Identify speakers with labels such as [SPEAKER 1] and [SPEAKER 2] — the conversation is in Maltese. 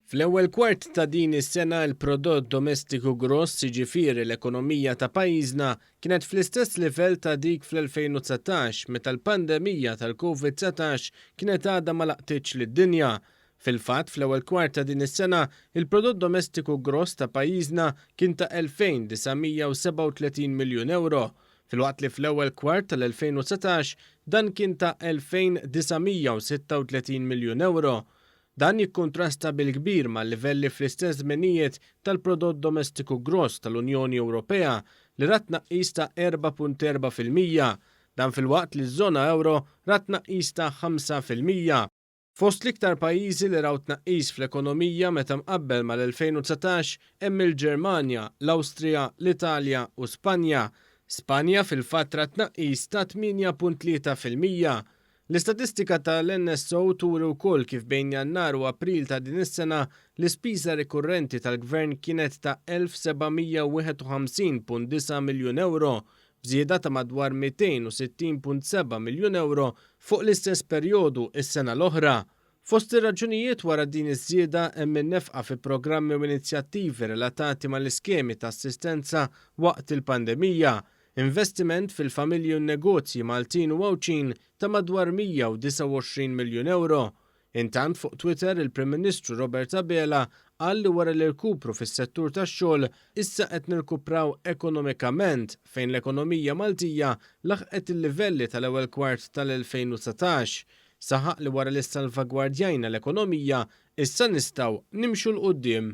[SPEAKER 1] Fl-ewwel kwart ta' din is-sena l-prodott domestiku gross, jiġifieri l-ekonomija ta' pajjiżna, kienet fl-istess livell ta' dik fl-2019 meta l-pandemija tal-Covid 19 kienet għadha ma laqtitx lid-dinja. Fil-fatt, fl-ewwel kwart ta' din is-sena, il-prodott domestiku gross ta' pajjiżna kien ta' 2,937 miljun ewro, filwaqt li fl-ewwel kwart tal-2019 dan kien ta' 2,936 miljun ewro. Dan jikkuntrasta bil-kbir mal-livelli fl-istess żmenijiet tal-prodott domestiku gross tal-Unjoni Ewropea li rat tnaqqis ta' 4.4%. Dan filwaqt li ż-żona ewro rat tnaqqis ta' 5%. Fost l-iktar pajjiżi li raw tnaqqis fl-ekonomija meta mqabbel mal-2019 hemm il-Ġermanja, l-Awstrija, l-Italja u Spanja. Spanja fil-fatt rat tnaqqis ta' 8.3%. L-istatistika tal-NSO turi wkoll kif bejn Jannar u April ta' din is-sena l-ispiża rikurrenti tal-Gvern kienet ta' 1,751.9 miljun ewro, b'żieda ta' madwar 260.7 miljun ewro fuq l-istess perjodu s-sena l-oħra. Fost ir-raġunijiet wara din iż-żieda hemm in-nefqa fi programmi u inizjattivi relatati mal-iskemi ta' assistenza waqt il-pandemija, investiment fil-familji u n-negozji Maltin u Għawdxin ta' madwar 129 miljun ewro. Intant fuq Twitter il-Prim Ministru Robert Abela qal li wara l-irkupru fis-settur tax-xogħol issa qed nirkupraw ekonomikament fejn l-ekonomija Maltija laħqet il-livelli tal-ewwel kwart tal-2019. Saħaq li wara li ssalvagwardjajna l-ekonomija issa nistgħu nimxu 'l quddiem.